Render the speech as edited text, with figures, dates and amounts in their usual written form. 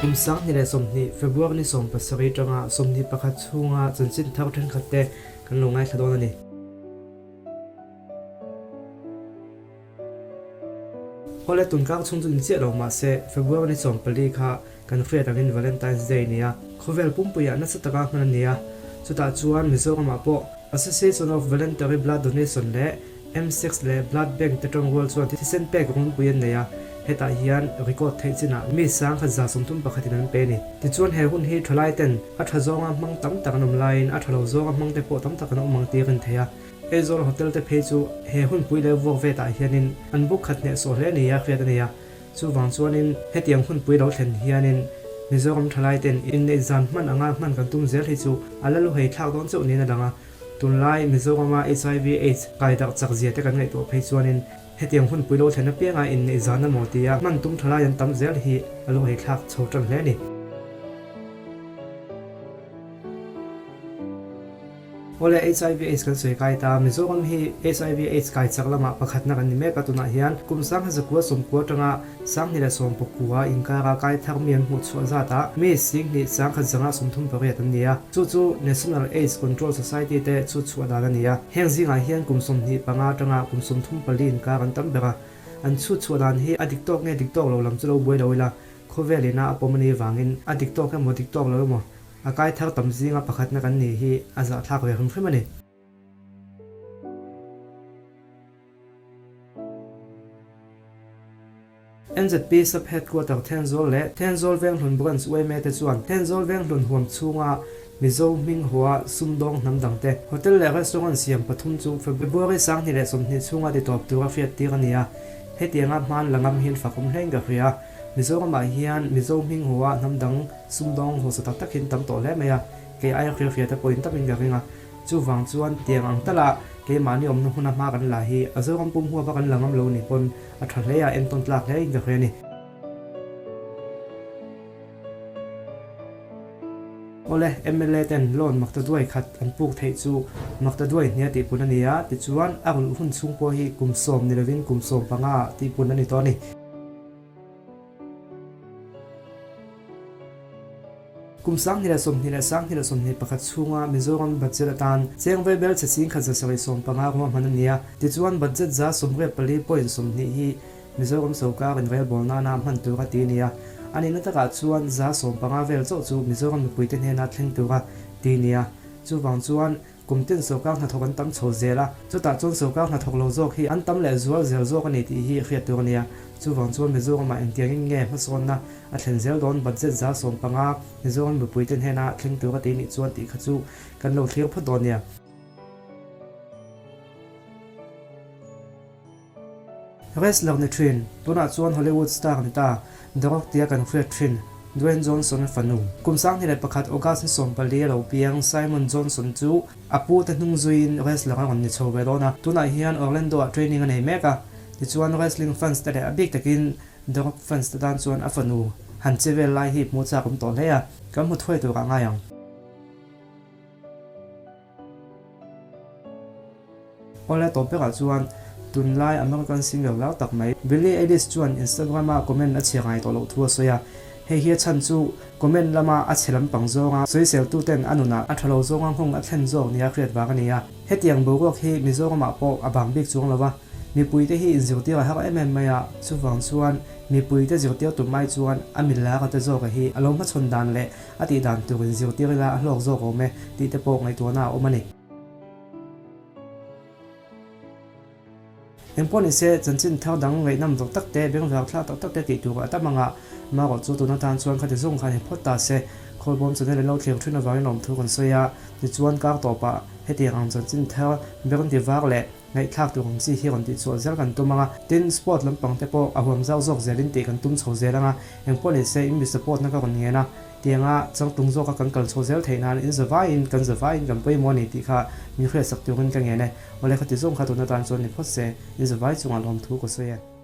Kum 2020 February ni 17 tanga 21 chhunga chanchin thar thenkhat te kan lo ngaithla dawn a ni. Awle tunkang chhung chu ni chiah lo mahse February ni 14 kha kan hriat angin Valentine's Day a ni a, khawvel pumpuiah nasa taka hman a ni a, chutah chuan Mizoramah pawh Association of Voluntary Blood Donation leh M-Sex leh Blood Bank te tawngrual chuan thisen pek runpui an nei a, hetah hian record theih chinah mi 1131 in an pe a ni. Tichuan he hun hi thalai ten a tha zawnga hmang tam tak an awm laiin a tha lo zawnga hmang te pawh tam tak an awm ang tir a ni thei a. Aizawl Hotel te phei chu he hunpui leh vuak vetah hianin an buk khat hnehsawh hle nia hriat a ni a. Chuvang chuanin hetiang hunpui lo thlen hianin Mizoram thalai ten inneih zan hman anga hman kan tum zel hi chu a la luhei thlak dawn chauh niin a lang a. Tunlai Mizorama hiv aids kai darh chak zia te kan ngaihtuah phei chuanin hetiang hunpui lo thlen apianga inneih zan emaw tia hman tum thalai an tam zel hi a luhei thlak chho tan hle a ni. Awle hiv aids kan sawi kai ta, Mizoram hi hiv aids kai chak lamah pakhatna kan ni mek a, tunah hian kum 1910 sawmkua atanga 2019 inkara kai thar mi an hmuh chhuah zatah mi 10,000 138 an ni a, chu chu National Aids Control Society te chu chhuah dan a ni a, heng zingah hian kum 25 atanga kum 34 inkar an tam ber a, an chhut chhuah dan hi a dik tawk nge dik tawk lo lam chu lo buai lo ila, khawvel ina a pawm a nih vangin a dik tawk emaw dik tawk lo emaw A kai thar tam zinga pakhatna kan nih hi a zahthlak ve hrim hrim a ni. NZP Sub Headquarter Thenzawl leh Thenzawl Venghlun Branch yma te chuan Thenzawl Venghlun huam chhunga Mizo hming hua sumdawng hnam dangte Hotel leh Restaurant siam pathum chu February 2020 chhunga titawp tura hriattir a ni a, hetianga hman la ngam hian fak awm hlein ka hria. Mizoramah hian Mizo hming hua hnam dang sumdawng hausa tak tak hian tam tawh hle mai a, kei aia hria hria te pawhin tamin ka ring a. Chuvang chuan tiang ang tala keimahni awmna hmuna hma kan la hi a Zoram pum huapa kan la ngam lo ni pawn a tha hle a, entawn tlak hle in ka hria a ni. Awle, mla ten loan makta duai khat an puk theih chu makta duai hnia tihpun a ni a, tichuan a rulh hun chhung pawh hi kum sawm ni lovin kum 15 ah tihpun a ni tawh a ni. Kum 2020 leh 2021 chhunga Mizoram budget atan cheng vaibel chhe 1,750 ruma hman a ni a. Tichuan budget 84.20 hi Mizoram sorkar inrelbawl nana hman tur a ti a ni a. A nihna takah chuan 15% vel chauh chu Mizoram mipuite hnena thleng tura ti a ni a. Chuvang chuan Kum tin sorkar hnathawk an tam chho zel a, chutah chuan sorkar hnathawk lo zawk hi an tam leh zual zel zawk a ni tih hi hriat tur a nia. Chuvang chuan Mizoramah engtiangin nge hmasawnna a thlen zel dawn budget 15% Mizoram mipuite hnena thleng tur a ti nih chuan tih kha chu kan lo thlir phawt dawn nia. Wrestler ni thin, tunah chuan Hollywood star ni ta, The Rock tia kan hriat thin, Dwayne Johnson fanu. Kum 2001 August ni 14 a lo piang Simon Johnson chu a pu te hnung zuiin wrestler a rawn ni chho ve dawn a, tunah hian Orlando ah training a nei mek a, tichuan wrestling fans te leh a bik takin The Rock fans te tan chuan a fanu han che vel lai hi hmuh chak awm tawh hle a, kan hmu thuai turah ngai ang. Awle tawp berah chuan tunlai American singer lar tak mai Billie Eilish chuan Instagram ah comment a chhe ngai tawh loh thu a sawi a, hei hi a chhan chu comment lama a chhe lampang zawnga sawiseltu ten a nunah a tha lo zawnga nghawng a thlen zawk nia hriat vang a ni a. Hetiang boruak hi Mizoramah pawh a bang bik chuang lo a, mipuite hi inzirtir a har em em mai a, chuvang chuan mipuite zirtir tum ai chuan a mil lar a te zawka hi a lo hmachhawn dan leh a tih dan turin zirtir ila a hlawk zawk awm e tih te pawh ngaihtuahna a awm a ni. Engpawh ni se, chanchin thar dang ngaihnam zawk tak te, bengvar thlak tak tak te tih tur a tam ang a, marawh chu tuna tan chuan khati zawng khan he phawt ta se, Khawlbawm channel in lo thlir thin avangin lawmthu kan sawi a, tichuan kar tawpah hetiang ang chanchin thar berndi var leh Ngaihthlak tur ang chi hi rawn tih chhuah zel kan tum ang a, tin sport lampang te pawh a huam zau zawk zelin tih kan tum chho zel ang a, engpawh ni se in mi support na ka rawn ngen a, tianga changtlung zawka kan kal chho zel theih nan in zavaiin kan zavaiin kan pawimawh a ni tih kha min hriatsak turin ka ngen e, awle khati zawng kha tuna tan chuan ni phawt se, in zavai chungah lawmthu ka sawi e.